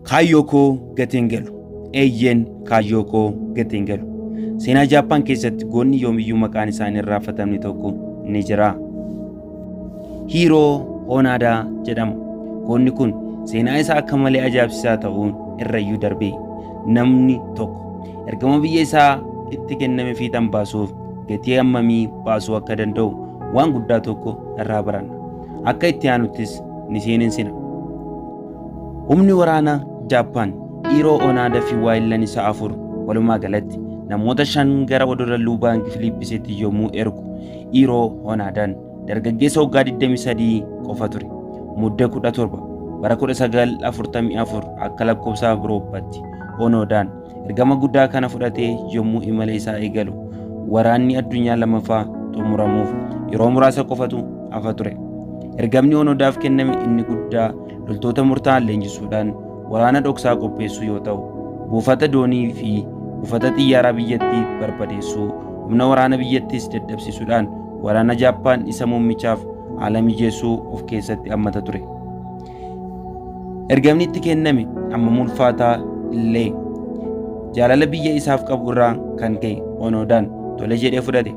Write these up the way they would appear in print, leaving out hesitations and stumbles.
Kaayyoo koo gatee hin galu. Eeyyeen kaayyoo koo gatee hin galu. Seenaa Jaappaan keessatti goonni yoomiyyuu maqaan isaa hin irraanfatamne tokko ni jira. Hiiroo Hoonaadaa jedhama. Goonni kun seenaa isaa akka malee ajaa'ibsiisaa ta'uun irrayyuu darbee namni tokko ergama biyya isaa itti kenname fiixan baasuuf gatii hammamii baasuu akka danda'u waan guddaa tokko irraa baranna. Akka itti aanuttis ni seenensina. Humni waraana Jaappaan Iiroo Onaada fi waayillan isaa 4 walumaa galatti namoota 5 gara odola Luubaang Filiippisitti yommuu ergu Iiroo Onaadaan dargaggeessa waggaa 23 qofa ture. Mudde 17 bara 1944 akka lakkoofsa Awurooppaatti Onoodaan ergama guddaa kana fudhatee yommuu imala isaa eegalu waraanni addunyaa lammaffaa xumuramuuf yeroo muraasa qofatu hafa ture. Ergamni Onodaaf kenname inni guddaa loltoota murtaa'an leenjisuudhaan waraana dhoksaa qopheessuu yoo ta'u, buufata doonii fi buufata xiyyaaraa biyyattii barbadeessuu, humna waraana biyyattiis dadhabsiisuudhaan waraana Jaappaan isa muummichaaf haala mijeessuu of keessatti hammata ture. Ergamni itti kenname hammam ulfaataa illee jaalala biyya isaaf qabu irraa kan ka'e Onoodaan tole jedhee fudhate.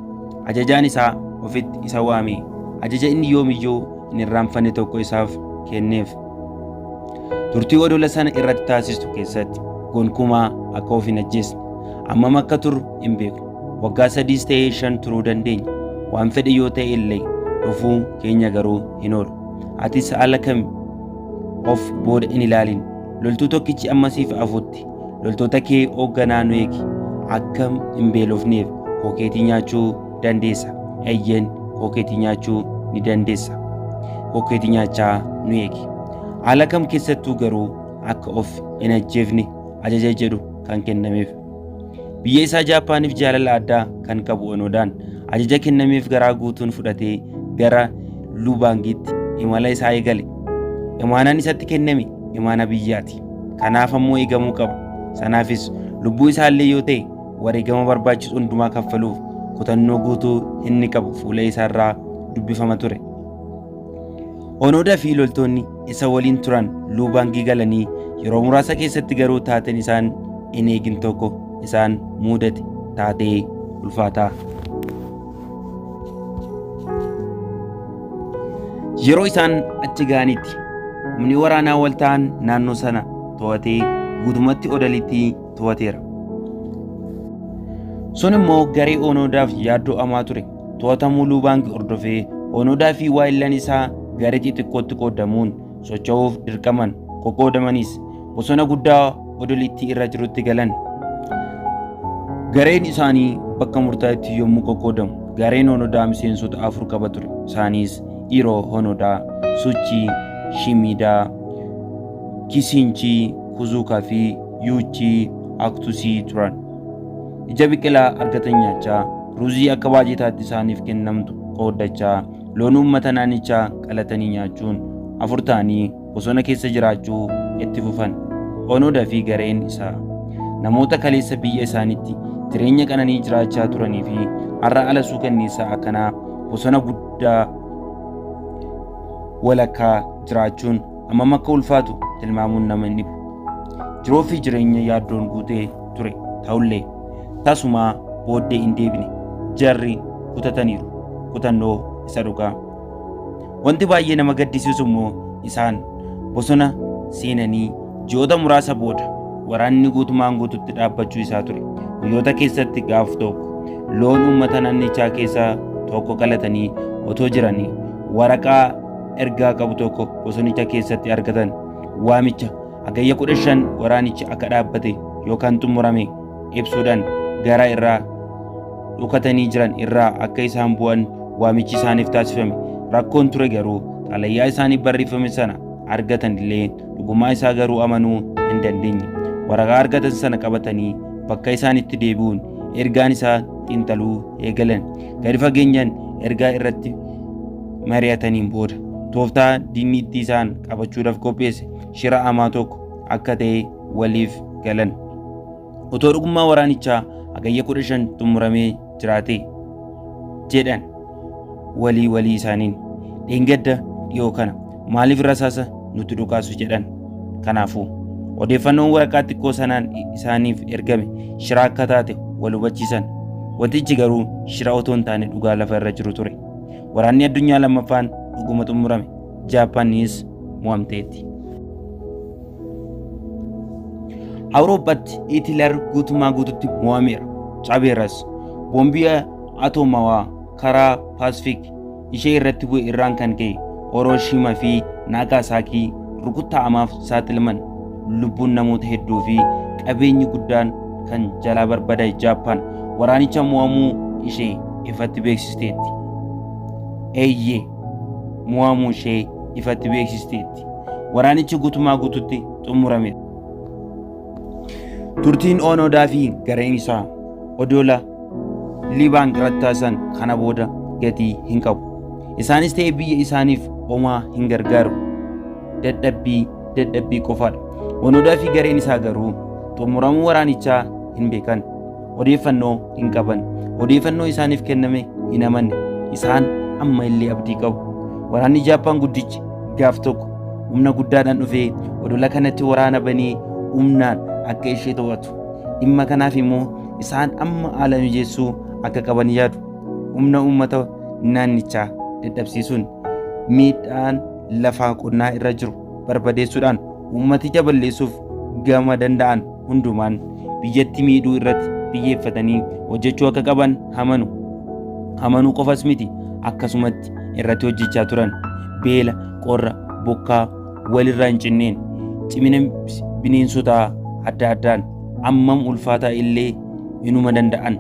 Ajajaan isaa ofitti isa waame. Ajaja inni yoomiyyuu hin irraanfanne tokko isaaf kenneef. Turtii odola sana irratti taasistu keessatti gonkumaa akka of hin ajjeesne. Hammam akka turru hin beeknu. Waggaa sadiis ta'ee shan turuu dandeenya. Waan fedhe yoo ta'e illee dhufuu keenya garuu hin oolu. Atis haala kami of booda hin ilaalin. Loltuu tokkichi amma siif hafutti loltoota kee hoogganaa nu eegi. Akka hin beelofneef kookeetii nyaachuu dandeessa. Eeyyeen kookeetii nyaachuu ni dandeessa. Kookeetii nyaachaa nu eegi. Haala kam keessattuu garuu akka of hin ajjeefne ajaja jedhu kan kennameef. Biyya isaa Jaappaaniif jaalala addaa kan qabu Onoodaan ajaja kennameef garaa guutuun fudhatee gara Luubaangitti imala isaa eegale. Imaanaan isatti kenname imaana biyyaati. Kanaaf ammoo eegamuu qaba. Sanaafis lubbuu isaallee yoo ta'e wareegama barbaachisu hundumaa kaffaluuf kutannoo guutuu inni qabu fuula isaarraa dubbifama ture. Onooda fi loltoonni isa waliin turan Luubaangii galanii yeroo muraasa keessatti garuu taateen isaan hin eegin tokko isaan muudate taatee ulfaataa. Yeroo isaan achi ga'anitti humni waraanaa wal ta'an naannoo sana to'atee guutumatti odalittii to'ateera. Sun immoo garee Onoodaaf yaaddoo amaa ture. To'atamuu Luubaangi hordofee Onodaa fi waayillan isaa garee xixiqqootti qoodamuun socho'uuf dirqaman. Qoqqoodamanis bosona guddaa odolittii irra jirutti galan. Gareen isaanii bakka murtaa'etti yommuu qoqqoodamu gareen Onodaa miseensota 4 qaba ture. Isaanis Iroo Honodaa, Suchii, Shimidaa, Kisinchii, Kuzuukaa fi Yuuchii Aktusii turan. Ija biqilaa argatan nyaachaa, ruuzii akka baajetaatti isaaniif kennamtu qooddachaa, loon uummata naannichaa qalatanii nyaachuun 4 ta'anii bosona keessa jiraachuu itti fufan. Onoda fi gareen isaa namoota kaleessa biyya isaaniitti jireenya qananii jiraachaa turanii fi har'a ala suukanneessaa akkanaa bosona guddaa walakkaa jiraachuun hammam akka ulfaatu tilmaamuun nama hin dhibu. Jiruu fi jireenya yaaddoon guutee ture ta'ullee tasumaa booddee hin deebine. Jarri kutataniiru. Kutannoo isa dhugaa. Wanti baay'ee nama gaddisiisu immoo isaan bosona seenanii ji'oota muraasa booda waraanni guutumaan guututti dhaabbachuu isaa ture. Guyyoota keessatti gaaf tokko loon uummata naannichaa keessaa tokko qalatanii otoo jiranii waraqaa ergaa qabu tokko bosonicha keessatti argatan. Waamicha Hagayya 15 waraanichi akka dhaabbate yookaan xumurame ibsuudhaan gara irraa dhokatanii jiran irraa akka isaan bu'an waamichi isaaniif taasifame. Rakkoon ture garuu xalayaa isaaniif barreeffame sana argatan illee dhugummaa isaa garuu amanuu hin dandeenye. Waraqaa argatan sana qabatanii bakka isaan itti deebi'uun ergaan isaa xiinxaluu eegalan. Gadi fageenyaan ergaa irratti mari'ataniin booda tooftaa diinni itti isaan qabachuudhaaf qopheesse shira hamaa tokko akka ta'e waliif galan. Otoo dhugummaa waraanichaa Hagayya 15 xumuramee jiraate jedhan walii walii isaaniin dheengadda dhiyoo kana maaliif rasaasa nutti dhukaasu jedhan. Kanaafuu Odeeffannoon waraqaa xiqqoo sanaan isaaniif ergame shira akka taate wal hubachiisan. Wantichi garuu shira otoo hin taane dhugaa lafa irra jiru ture. Waraanni addunyaa lammaffaan dhuguma xumurame. Jaappaanis mo'amteetti. Awurooppaatti Hitler guutumaa guututti mo'ameera. Cabeeras. Boombii atoomawaa karaa Paasifik ishee irratti bu'e irraan kan ka'e Hirooshimaa fi Naagaasaakii rukutta'amaaf saaxilaman. Lubbuun namoota hedduu fi qabeenyi guddaan kan jalaa barbadaa'e Jaappaan waraanicha mo'amuu ishee ifatti beeksisteetti. Eeyyee, mo'amuu ishee ifatti beeksisteetti. Waraanichi guutumaa guututti xumurame. Turtiin Onodaa fi gareen isaa odola Liibaan irratti taasisan kana booda gatii hin qabu. Isaanis ta'e biyya isaaniif homaa hin gargaaru. Dadhabbii dadhabbii qofaadha. Onodaa fi gareen isaa garuu xumuramuu waraanichaa hin beekan. Odeeffannoo hin qaban. Odeeffannoo isaaniif kenname hin amanne. Isaan amma illee abdii qabu. Waraanni Jaappaan guddichi gaaf tokko humna guddaadhaan dhufee odola kanatti waraana banee humnaan akka ishee to'atu. Dhimma kanaaf immoo isaan amma haala mijeessuu akka qaban yaadu. Humna uummata naannichaa dadhabsiisuun miidhaan lafaa qonnaa irra jiru barbadeessuudhaan uummaticha balleessuuf gama danda'an hundumaan biyyatti miidhuu irratti xiyyeeffatanii hojjechuu akka qaban amanu. Amanuu qofas miti, akkasumatti irratti hojjechaa turan. Beela, qorra, bokkaa walirraa hin cinneen cimina bineensotaa adda addaan ammam ulfaataa illee inuma danda'an.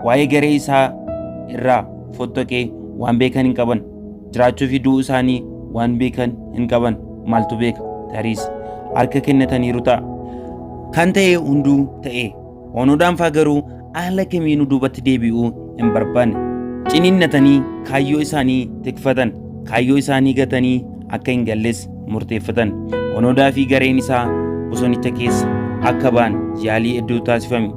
Waa'ee garee isaa irraa fottoqee waan beekan hin qaban. Jiraachuu fi du'uu isaanii waan beekan hin qaban. Maaltu beeka? Tariis harka kennataniiru ta'a. Kan ta'e hunduu ta'e. Onoodaan faa garuu haala kamiinuu duubatti deebi'uu hin barbaanne. Ciniinnatanii kaayyoo isaanii tikfatan. Kaayyoo isaanii gatanii akka hin galles murteeffatan. Onodaa fi gareen isaa bosonicha keessa akka ba'an yaalii hedduu taasifame.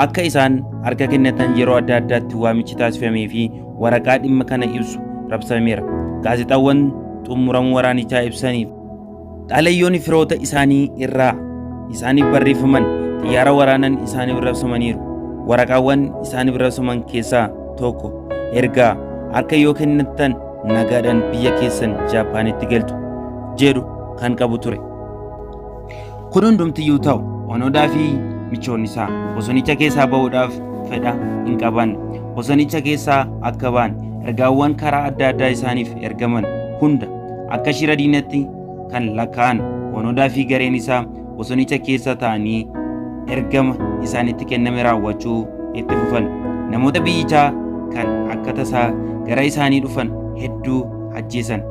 Akka isaan harka kennatan yeroo adda addaatti waamichi taasifamee fi waraqaa dhimma kana ibsu rabsameera. Gaazexaawwan xumuramuu waraanichaa ibsaniif xalayyoonni firoota isaanii irraa isaaniif barreeffaman xiyyaara waraanan isaaniif rabsamaniiru. Waraqaawwan isaaniif rabsaman keessaa tokko ergaa harka yoo kennattan nagaadhaan biyya keessan Jaappaanitti galtu jedhu kan qabu ture. Kun hundumtiyyuu ta'u Onodaa fi michoonni isaa bosonicha keessaa ba'uudhaaf fedha hin qaban. Bosonicha keessaa akka ba'an ergaawwan karaa adda addaa isaaniif ergaman hunda akka shira diinatti kan lakkaa'an Onodaa fi gareen isaa bosonicha keessa ta'anii ergama isaanitti kenname raawwachuu itti fufan. Namoota biyyichaa kan akka tasaa gara isaanii dhufan hedduu ajjeesan.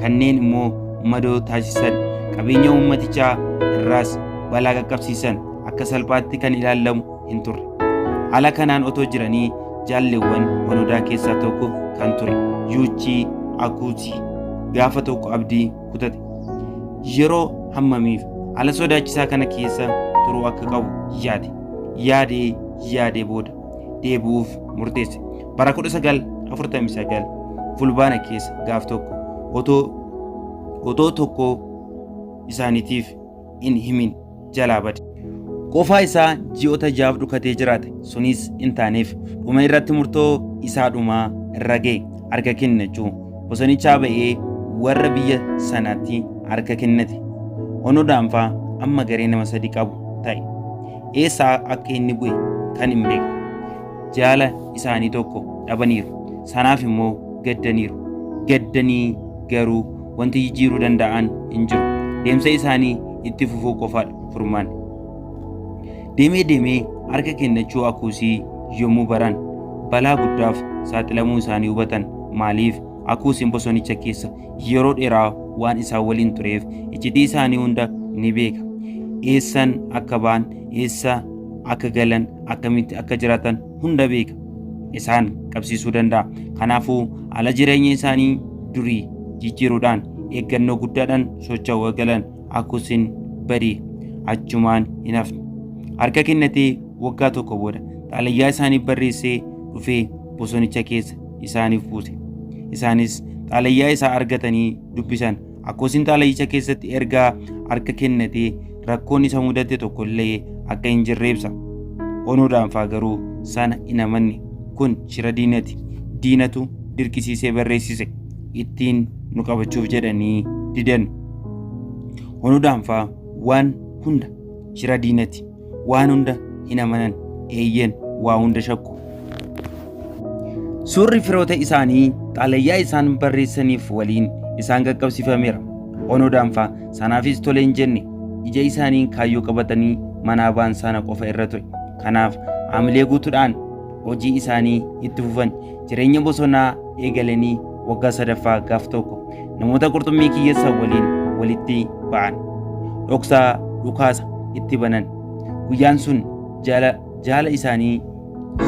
Kanneen immoo madoo taasisan. Qabeenya uummatichaa irraas balaa qaqqabsiisan akka salphaatti kan ilaallamu hin turre. Haala kanaan otoo jiranii jaalleewwan Onodaa keessaa tokko kan ture Yuuchii Akuutii gaafa tokko abdii kutate. Yeroo hammamiif haala sodaachisaa kana keessa turuu akka qabu yaade. Yaadee yaadee booda deebi'uuf murteesse. Bara 1949 Fulbaana keessa gaaf tokko otoo tokko isaaniitiif hin himin jalaa bade. Qofaa isaa ji'oota jaaf dhukatee jiraate. Sunis hin taaneef dhuma irratti murtoo isaa dhumaa irra ga'e harka kennachuu. Bosonichaa ba'ee warra biyya sanaatti harka kennate. Onodaan faa amma garee nama sadi qabu ta'e. Eessaa akka inni bu'e kan hin beekne. Jaala isaanii tokko dhabaniiru. Sanaaf immoo gaddaniiru. Gaddanii garuu wanti jijjiiruu danda'an hin jiru. Deemsa isaanii itti fufuu qofaadha furmaanni. Deemee deemee harka kennachuu Akuusii yommuu baran balaa guddaaf saaxilamuu isaanii hubatan. Maaliif Akuusiin bosonicha keessa yeroo dheeraa waan isaan waliin tureef iccitii isaanii hunda ni beeka. Eessan akka ba'an, eessa akka galan, akkamitti akka jiraatan hunda beeka. Isaan qabsiisuu danda'a. Kanaafuu haala jireenya isaanii durii jijjiiruudhaan eeggannoo guddaadhaan socho'uu eegalan. Akuusiin badee achumaan hin hafne. Harka kennatee waggaa tokko booda xalayyaa isaaniif barreessee dhufee bosonicha keessa isaaniif buuse. Isaanis xalayyaa isaa argatanii dubbisan. Akuusiin xalayyicha keessatti ergaa harka kennatee rakkoon isa mudate tokko illee akka hin jirre ibsa. Onoodaan faa garuu sana hin amanne. Kun shira diinati. Diinatu dirqisiisee barreessise. Ittiin nu qabachuuf jedhanii didan. Onoodaan faa waan hunda shira diinati. Waan hunda hin amanan. Eeyyeen waa hunda shakku. Suurri firoota isaanii xalayyaa isaan barreessaniif waliin isaan qaqqabsiifameera. Onoodaan faa sanaafis tole hin jenne. Ija isaaniin kaayyoo qabatanii manaa ba'an sana qofa irra ture. Kanaaf haamilee guutuudhaan hojii isaanii itti fufan. Jireenya bosonaa eegalanii waggaa sadaffaa gaaf tokko namoota qurxummii kiyyeessan waliin walitti ba'an. Dhoksaa dhukaasa itti banan. Guyyaan sun jaala isaanii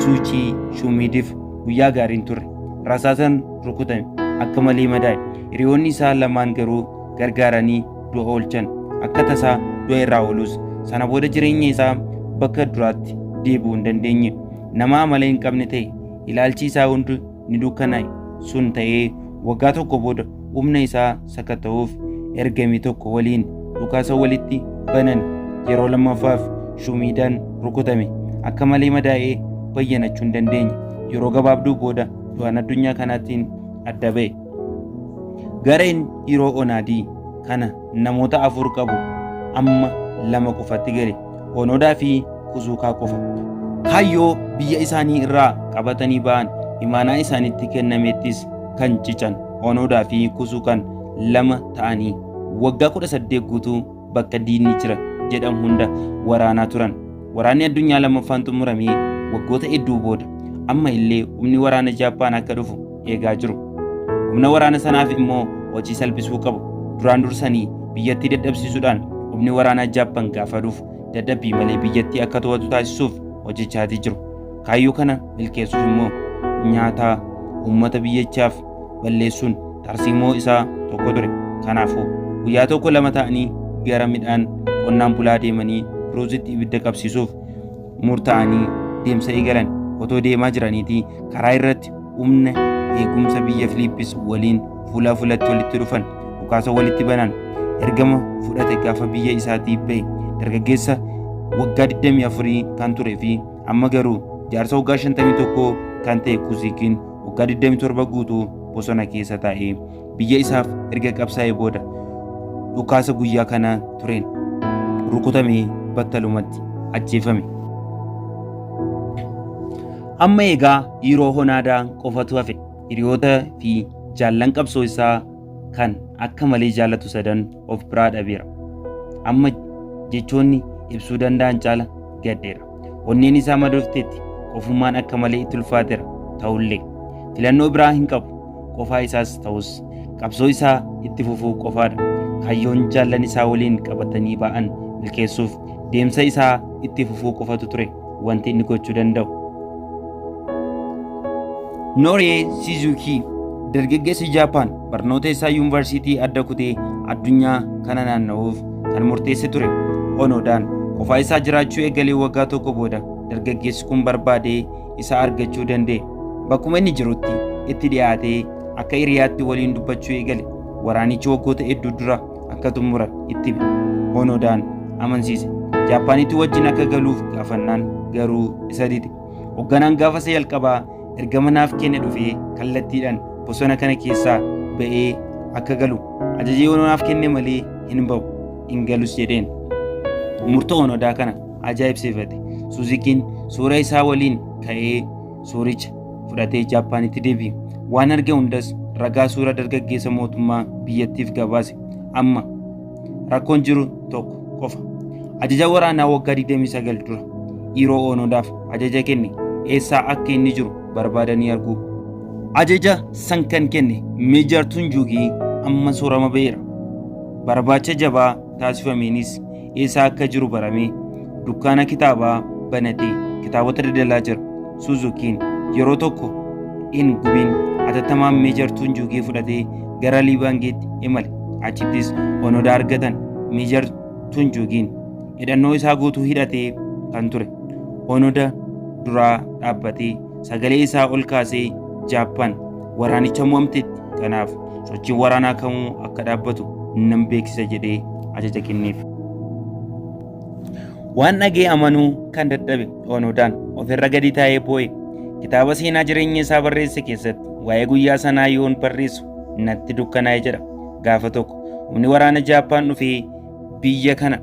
Suuchii Shumiidiif guyyaa gaariin turre. Rasaasan rukutame akka malee madaa'e. Hiriyoonni isaa lamaan garuu gargaaranii du'a oolchan. Akka tasaa du'a irraa oolus sana booda jireenya isaa bakka duraatti deebi'uu hin dandeenye. Nama amala hin qabne ta'e ilaalchi isaa hundi ni dukkanaa'e. Sun ta'ee waggaa tokko booda humna isaa sakatta'uuf ergame tokko waliin dhukaasa walitti banan. Yeroo lammaffaaf Shumiidaan rukutame. Akka malee madaa'ee bayyanachuu hin dandeenye. Yeroo gabaabduu booda du'aan addunyaa kanaatiin adda ba'e. Gareen Hiroo Onaadii kana namoota 4 qabu amma 2 qofatti gale. Onodaa fi Kuzuukaa qofa. Kaayyoo biyya isaanii irraa qabatanii ba'an imaanaa isaanitti kennamettis kan cican Onodaa fi Kuzuukaan 2 ta'anii waggaa 18 guutuu bakka diinni jira jedhamu hunda waraanaa turan. Waraanni addunyaa lammaffaan xumuramee waggoota hedduu booda amma illee humni waraana Jaappaan akka dhufu eegaa jiru. Humna waraana sanaaf immoo hojii salphisuu qabu. Duraan dursanii biyyattii dadhabsiisuudhaan humni waraanaa Jaappaan gaafa dhufu dadhabbii malee biyyattii akka to'atu taasisuuf hojjechaatii jiru. Kaayyoo kana milkeessuuf immoo nyaataa uummata biyyichaaf balleessuun tarsiimoo isaa tokko ture. Kanaafuu guyyaa tokko 2 ta'anii gara midhaan qonnaan bulaa deemanii ruuzitti ibidda qabsiisuuf murtaa'anii deemsa eegalan. Otoo deemaa jiraniitii karaa irratti humna eegumsa biyya Filiippis waliin fuulaa fuulatti walitti dhufan. Dhukaasa walitti banan. Ergama fudhate gaafa biyya isaatii ba'e dargaggeessa waggaa 24 kan ture fi amma garuu jaarsa waggaa 51 kan ta'e Kuziikiin waggaa 27 guutuu bosona keessa taa'ee biyya isaaf erga qabsaa'ee booda dhukaasa guyyaa kana tureen rukutamee battalumatti ajjeefame. Amma egaa Hiroo Honaadaa qofatu hafe. Hiriyoota fi jaallan qabsoo isaa kan akka malee jaallatu sadan of biraa dhabeera. Amma jechoonni ibsuu danda'an caala gaddeera. Onneen isaa madoofteetti, qofummaan akka malee itti ulfaateera. Ta'ullee filannoo biraa hin qabu. Qofaa isaas ta'us qabsoo isaa itti fufuu qofaadha. Kaayyoon jaallan isaa waliin qabatanii ba'an milkeessuuf deemsa isaa itti fufuu qofatu ture wanti inni gochuu danda'u. Noree Sizuukii dargaggeessi Jaappaan barnoota isaa yuunivarsiitii adda kutee addunyaa kana naanna'uuf kan murteesse ture. Onoodaan qofaa isaa jiraachuu eegalee waggaa tokko booda dargaggeessi kun barbaadee isa argachuu danda'e. Bakkuma inni jirutti itti dhiyaatee akka hiriyaatti waliin dubbachuu eegale. Waraanichi waggoota hedduu dura akka xumura itti hime. Onoodaan amansiise. Jaappaanitti wajjin akka galuuf gaafannaan garuu isa dide. Hogganaan gaafa isa jalqabaa ergama naaf kenne dhufee kallattiidhaan bosona kana keessaa ba'ee akka galu ajaja yoo naaf kenne malee hin ba'u hin galus jedheen. Murtoo Onodaa kana ajaa'ibsiifate. Suuzikiin suura isaa waliin ka'ee suuricha fudhatee Jaappaanitti deebi'e. Waan arge hundas ragaa suura dargaggeessa mootummaa biyyattiif gabaase. Amma rakkoon jiru tokko qofa. Ajaja waraanaa waggaa 29 dura Iiroo Oonodaaf ajaja kenne eessaa akka inni jiru barbaadanii arguu. Ajaja san kan kenne Meejar Tunjuugii amma soorama ba'eera. Barbaacha jabaa taasifameenis eessaa akka jiru baramee dukkaana kitaabaa banatee kitaabota daldalaa jira. Suuzukiin yeroo tokko hin gubin atattamaan Meejar Tunjuugii fudhatee gara Liibaangeetti imale. Achittis Onodaa argatan. Meejar Tunjuugiin hidhannoo isaa guutuu hidhatee kan ture. Onoda duraa dhaabbatee sagalee isaa ol kaasee Jaappaan waraanicha mo'amteetti, kanaaf sochiin waraanaa kamuu akka dhaabbatu nan beeksisa jedhee ajaja kenneef. Waan dhagee amanuu kan dadhabe Onoodaan ofirra gadi taa'ee boo'e. Kitaaba seenaa jireenya isaa barreesse keessatti waa'ee guyyaa sanaa yoon barreessu natti dukkanaa'e jedha. Gaafa tokko humni waraana Jaappaan dhufee biyya kana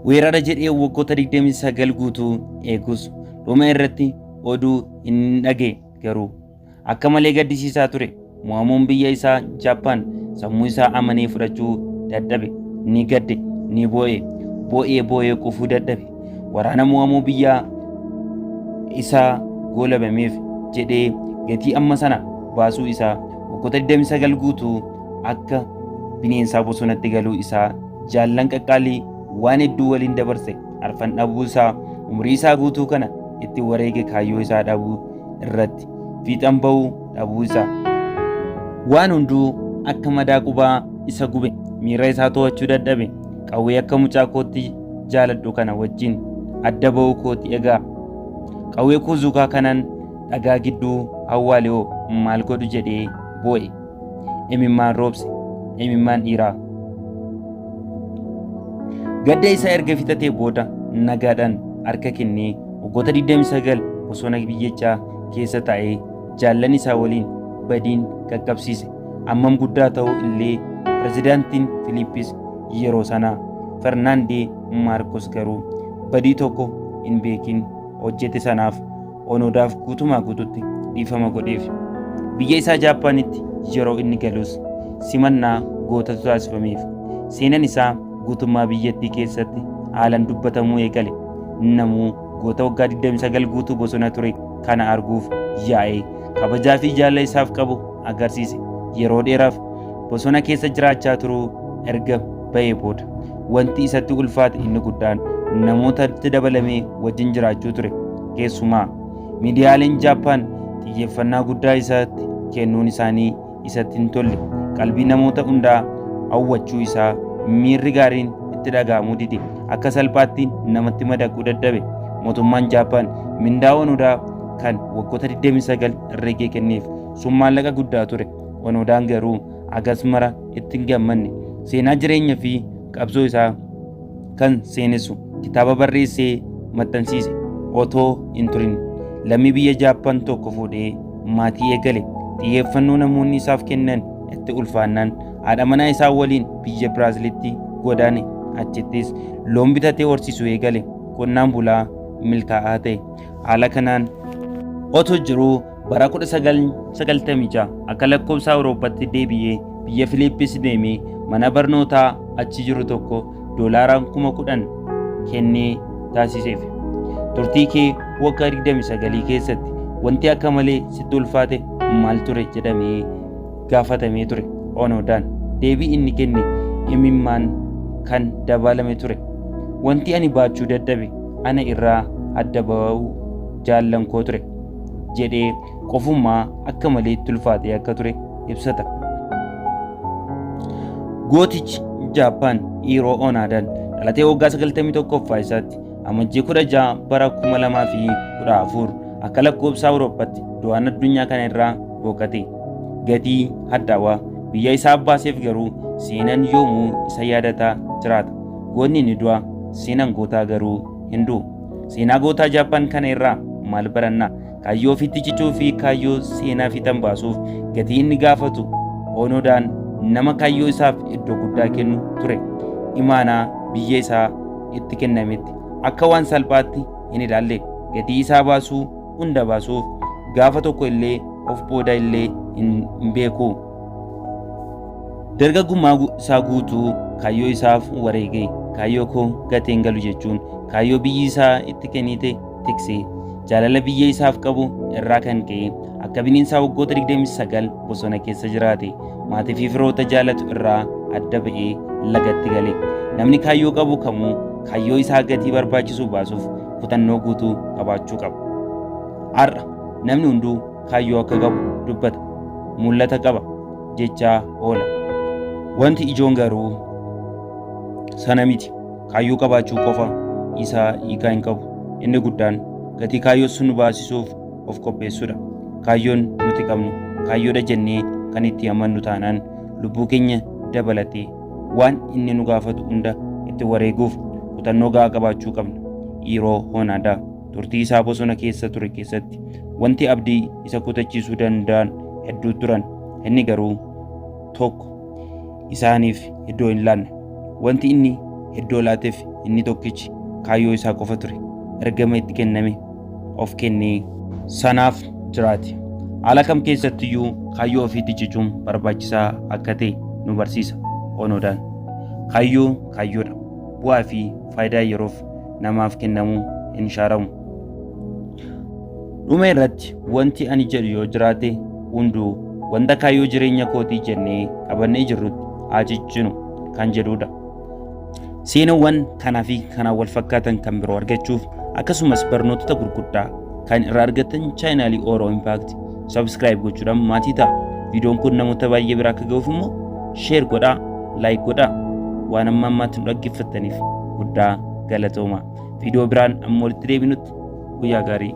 weerara jedhee waggoota 29 guutuu eegus dhuma irratti oduu hin dhagee garuu akka malee gaddisiisaa ture. Mo'amuun biyya isaa Jaappaan sammuu isaa amanee fudhachuu dadhabe. Ni gadde, ni boo'e, boo'ee boo'ee qufuu dadhabe. Waraana mo'amuu biyya isaa goolabameef jedhee gatii amma sana baasuu isaa waggoota 29 guutuu akka bineensaa bosonatti galuu isaa jaallan qaqqaalii waan hedduu waliin dabarse arfan dhabuu isaa umrii isaa guutuu kana itti wareege kaayyoo isaa dhabuu irratti fiixan ba'uu dhabuu isaa. Waan hunduu akka madaa qubaa isa gube miira isaa to'achuu dadhabe qawwee akka mucaa kootti jaaladhu kana wajjin adda ba'uu kooti egaa. Qawwee kuuzuukaa kanan dhagaa gidduu awwaale hoo maal godhu jedhee boo'e. Imimmaan roobse, imimmaan dhiiraa. Gadda isaa erga fixatee booda nagaadhaan harka kennee waggoota 29 bosona biyyichaa keessa taa'ee jaallan isaa waliin badiin qaqqabsiise. Ammam guddaa ta'uu illee pirezidaantiin Filiippis yeroo sanaa Fernaandee Maarkos garuu badii tokko hin beekin hojjete sanaaf Onodaaf guutumaa guututti dhiifama godheef. Biyya isaa Jaappaanitti yeroo inni galus simannaa gootatu taasifameef. Seenan isaa guutummaa biyyattii keessatti haalaan dubbatamuu eegale. Namuu goota waggaa 29 guutuu bosona ture kana arguuf yaa'ee kabajaa fi jaalala isaaf qabu agarsiise. Yeroo dheeraaf bosona keessa jiraachaa turuu erga ba'ee booda wanti isatti ulfaate inni guddaan namootatti dabalamee wajjin jiraachuu ture. Keessumaa miidiyaaleen Jaappaan xiyyeeffannaa guddaa isaatti kennuun isaanii isatti hin tolle. Qalbii namoota hundaa hawwachuu isaa miirri gaariin itti dhaga'amuu dide. Akka salphaatti namatti madaquu dadhabe. Mootummaan Jaappaan mindaa Onodaa kan waggoota 29 herregee kenneef sun maallaqa guddaa ture. Onodaan garuu hagas mara itti hin gammanne. Seenaa jireenya fi qabsoo isaa kan seenessu kitaaba barreessee maxxansiise. Otoo hin turin lammii biyya Jaappaan tokko fuudhee maatii eegale. Xiyyeeffannoo namoonni isaaf kennan itti ulfaannaan haadha manaa isaa waliin biyya Biraazilitti godaane. Achittis loon bitatee horsiisuu eegale. Qonnaan bulaa milkaa'aa ta'e. Haala kanaan otoo jiruu bara 1996 akka lakkoofsa Awurooppaatti deebi'ee biyya Filiippis deemee mana barnootaa achi jiru tokko doolaaraan 10,000 kennee taasiseef. Turtii kee waggaa 29 keessatti wanti akka malee sitti ulfaate maal ture jedhamee gaafatamee ture. Onoodaan deebii inni kenne imimmaan kan dabalame ture. Wanti ani baachuu dadhabe ana irraa adda ba'uu jaallan koo ture jedhee qofummaa akka malee itti ulfaatee akka ture ibsata. Gootichi Jaappaan Hiiroo Onaadaan dhalatee waggaa 91ffaa isaatti Amajjii 16 bara 2014 akka lakkoofsa Awurooppaatti du'aan addunyaa kana irraa boqate. Gatii hadhaawaa biyya isaa baaseef garuu seenaan yoomuu isa yaadataa jiraata. Goonni ni du'a, seenaan gootaa garuu hin du'u. Seenaa gootaa Jaappaan kana irraa maal baranna? Kaayyoo ofiitti cichuu fi kaayyoo seenaa fiixan baasuuf gatii inni gaafatu Onoodaan nama kaayyoo isaaf iddoo guddaa kennu ture. Imaanaa biyya isaa itti kennametti akka waan salphaatti hin ilaalle. Gatii isaa baasuu hunda baasuuf gaafa tokko illee of booda illee hin beeku. Dargaggummaa isaa guutuu kaayyoo isaaf wareege. Kaayyoo koo gateen galu jechuun kaayyoo biyyi isaa itti kennite tikse. Jaalala biyya isaaf qabu irraa kan ka'e akka bineensaa waggoota 29 bosona keessa jiraate. Maatii fi firoota jaalatu irraa adda ba'ee lagatti gale. Namni kaayyoo qabu kamuu kaayyoo isaa gatii barbaachisu baasuuf kutannoo guutuu qabaachuu qaba. Har'a namni hunduu kaayyoo akka qabu dubbata. Mul'ata qaba jechaa oola. Wanti ijoon garuu sana miti. Kaayyoo qabaachuu qofa isaa hiikaa hin qabu. Inni guddaan gatii kaayyoo sun nu baasisuuf of qopheessuudha. Kaayyoon nuti qabnu kaayyoodha jennee kan itti amannu taanaan lubbuu keenya dabalatee waan inni nu gaafatu hunda Ofitti wareeguuf kutannoo gahaa qabaachuu qabna. Yeroo Honaadaa turtii isaa bosona keessa ture keessatti wanti abdii isa kutachiisuu danda'an hedduu turan. Inni garuu tokko isaaniif iddoo hin laanne. Wanti inni iddoo laateef inni tokkichi kaayyoo isaa qofa ture. Ergama itti kenname of kennee sanaaf jiraate. Haala kam keessattiyyuu kaayyoo ofiitti cichuun barbaachisaa akka ta'e nu barsiisa Onoodaan. Kaayyoo kaayyoodha. Bu'aa fi faayidaa yeroof namaaf kennamu hin shaaramu. Dhuma irratti wanti ani jedhu yoo jiraate hunduu wanta kaayyoo jireenya kootii jennee qabannee jirrutti haa cichinu kan jedhudha. Seenawwan kanaa fi kanaan wal fakkaatan kan biroo argachuuf akkasumas barnootota gurguddaa kan irraa argattan chaanaalii Oro Impact subscribe gochuudhaan maatii ta'a. Viidiyoon kun namoota baay'ee bira akka ga'uuf immoo share godhaa, like godhaa. Waan amma ammaatti nu dhaggeeffattaniif guddaa galatooma. Viidiyoo biraan amma walitti deebinutti guyyaa gaarii.